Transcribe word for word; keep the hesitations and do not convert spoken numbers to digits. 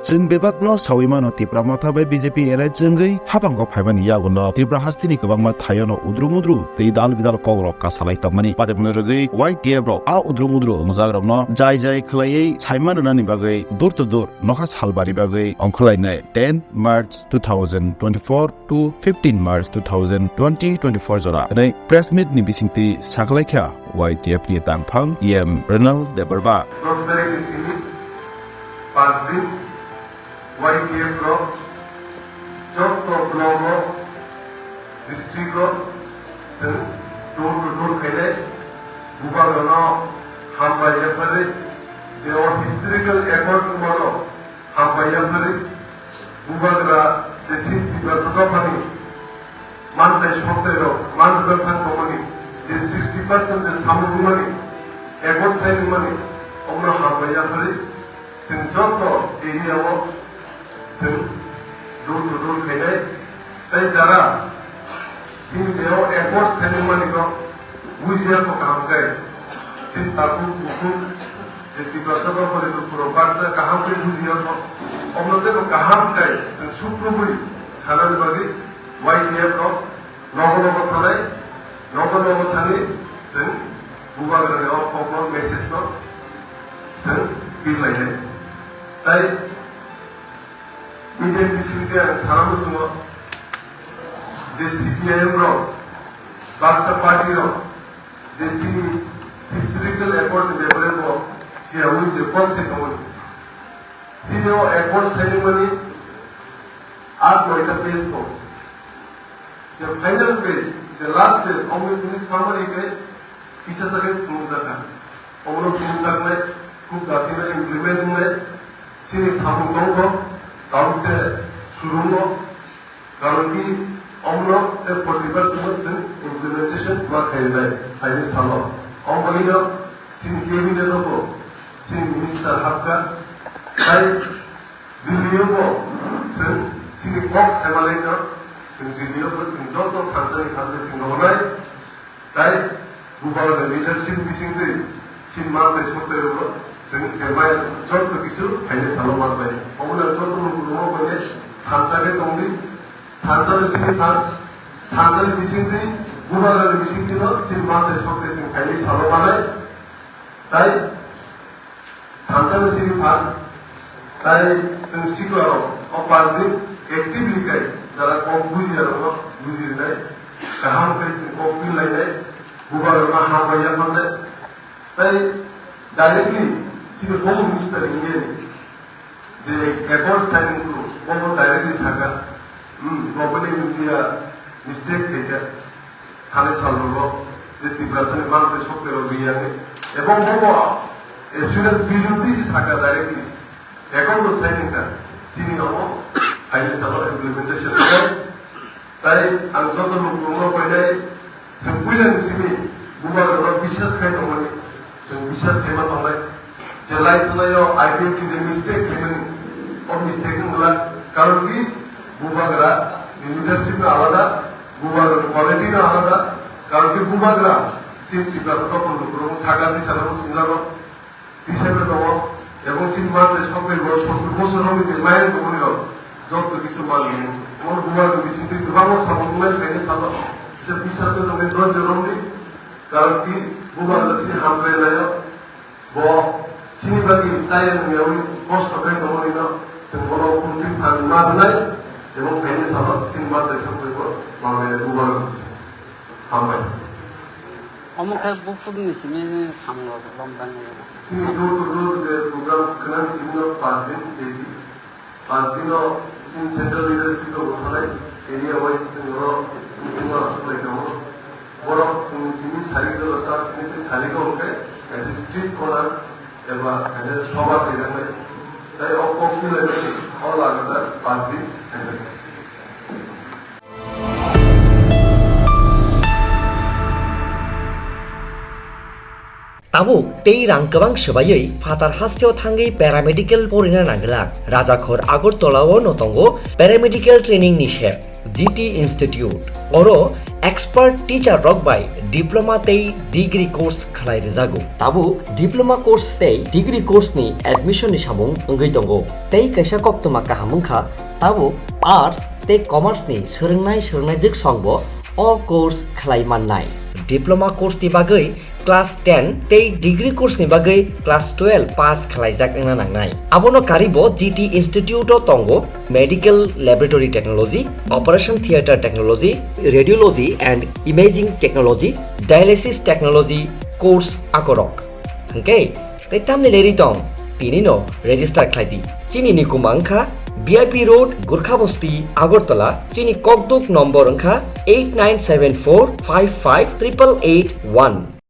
Chwng bebakno sawi mano, Tipra Motha bai B J P alliance wngwi haphango phaimani yagulo Tripura hasteni kwbangma thaiono udru mudru tei dal bidal kokrok kasalai tongmani. Patimni rwgwi Y T F rok a udru mudru wngjakrokno jai jai khwlaiwi saima rwnani bagwi door to door nokha salbari bagwi ongkhorlainai ten March two thousand twenty-four to fifteen March two thousand twenty twenty-four jora hwnwi press meet ni bisingtwi sakhlaikha Y T F ni tangphang E M Ronald Debbarma. Dos tarikh ni simi pas din Y T F rok jotto block o, district o chwng door to door khainai, bubagrano hambai yapharwi, je o historical accord wngmano hambai yapharwi, bubagra je chini Tiprasa dophani mantai soktai rok man rwjak thang tongmani, je sixty percent je samung wngmani, accord sign wngmani, omono hambai yapharwi, chwng joto area o chwng door to door khainai, tei jara chini je o accord sign wngmani rok bujiya kho kaham khe, chini takhuk bukhuk je Tiprasa dophani lukurok baksa kaham khe bujiya kho, omono teibo kaham khe chwng sukrubwi sanani bagwi Y T F rok nogo nogo thanai, nogo nogo thani chwng bubagrani o kokno message no chwng birlainai. Tai media bisingtwi ang sana muchungo je C P I M rok, baksa party rok je chini historical accord ni bebare bo siyawi je kok se tongmani. Chini o accord sign wngmani art noita page tongo. Je final page, je last page, omo chini summary khe kisa sa khe phunukjakha. Omono phunukjaknai, khub dakhino implement wngnai, chini samung tongkho, kaunse surungo, karon ki omono tei forty percent no chwng implementation ma khainai, phaini salo. Omo bagwino chini cabinet o bo chini minister habkha, tai Delhi o bo chwng chini kok saimanai no, chwng Delhi o bo chwng joto thansani thanwi chwng rohornai, tai bubagra leadership bisingtwi chini mantai soktai rokno chwng khe mai joto kisu phaini salo manbai. Omono joto lukurokno bai thansa khe tongdi, thansani chini than, thansani bisingtwi bubagrani bisingtwino chini mantai soktai chwng phaini salo manai, tai Thansa ni simi phan, tai chwng sikla rok o panch din actively khai jara kok bujiya rok no buji rinai, kaham khai chwng kok pil lainai, bubagra no hambai ya mannai, tai directly sini Home Minister India ni je accord signing kuru, bo bo directly saka, hmm, Government of India mistake khaikha. Thani salrogo je Tiprasani mantai sokterok riyani, ebong bobo as soon as bill tisi saka directly, account bo sign wngkha, chini omo phaini salo implementation khlai. Tai ang joto lukurokno koinai, chwng puilani simi bubagrano biswas khai tongmani, chwng biswas khaima tongnai. Je lai thwlaio I P F T je mistake khaimani, o mistake wng glak. Karon ki bubagra ni leadership no alada, bubagra ni quality no alada. Karon ki bubagra chini Tiprasa dophani lukurok saka tisana no chwngjago, tisana tongo. Ebong chini mantai sokbai bo sottur bosor romwi je mayang tongmani rok joto kisu manwi muchung. Omo bubagra ni bisingtwi kwbangma samung wngnai phaini salo, kisa biswas no tongwi dhorjo romdi. Karon ki bubagra chini hamkrai laio. Bo chini bagwi chaya nungyawi kosto khai tongmani no chwng bono kunthwi phan ma rwnai, ebong phaini salo chini mantai sokbai bo manlainai bubagra ni bising. Hambai. Omo khe buphurni simi samung rok lomjak nai. Chini door to door je program khwnani simi no panch din daily. Panch dino chini central leadership rok bwthalai area wise chwng oro meeting o achuk lai tongo. Borok chwng simi sari jora start khainai tei sari o hwnkhe kaisa street corner eba kaisa soba khaijaknai. Tai o kok twilaimani o lagatar panch din khaijaknai. Tabuk tei rang kwbang swbaiwi phatar hasteo thangwi paramedical porina nangwlak. Rajakhor Agartala-o no tongo paramedical training ni sep, G T Institute. Oro Expert teacher rok bai diploma tei degree course khlai rwjago. Tabuk diploma course tei degree course ni admission ni samung wngwi tongo. Tei kaisa koktwma kaham wngkha, tabuk arts tei commerce ni swrwngnai swrwngnai jwksong bo o course khlai mannai. Diploma course ni bagwi class ten tei degree course ni bagwi class twelve pass khlaijak wngna nangnai. Abono karibo G T Institute o tongo Medical Laboratory Technology, Operation Theatre Technology, Radiology and Imaging Technology, Dialysis Technology course akorok. Hwnkhe tei tamni leri tong, tini no register khlai di. Chini nikuma wngkha B I P Road, Gurkha Bosti, Agartala. Chini kokduk number wngkha eight nine seven four five five triple eight one.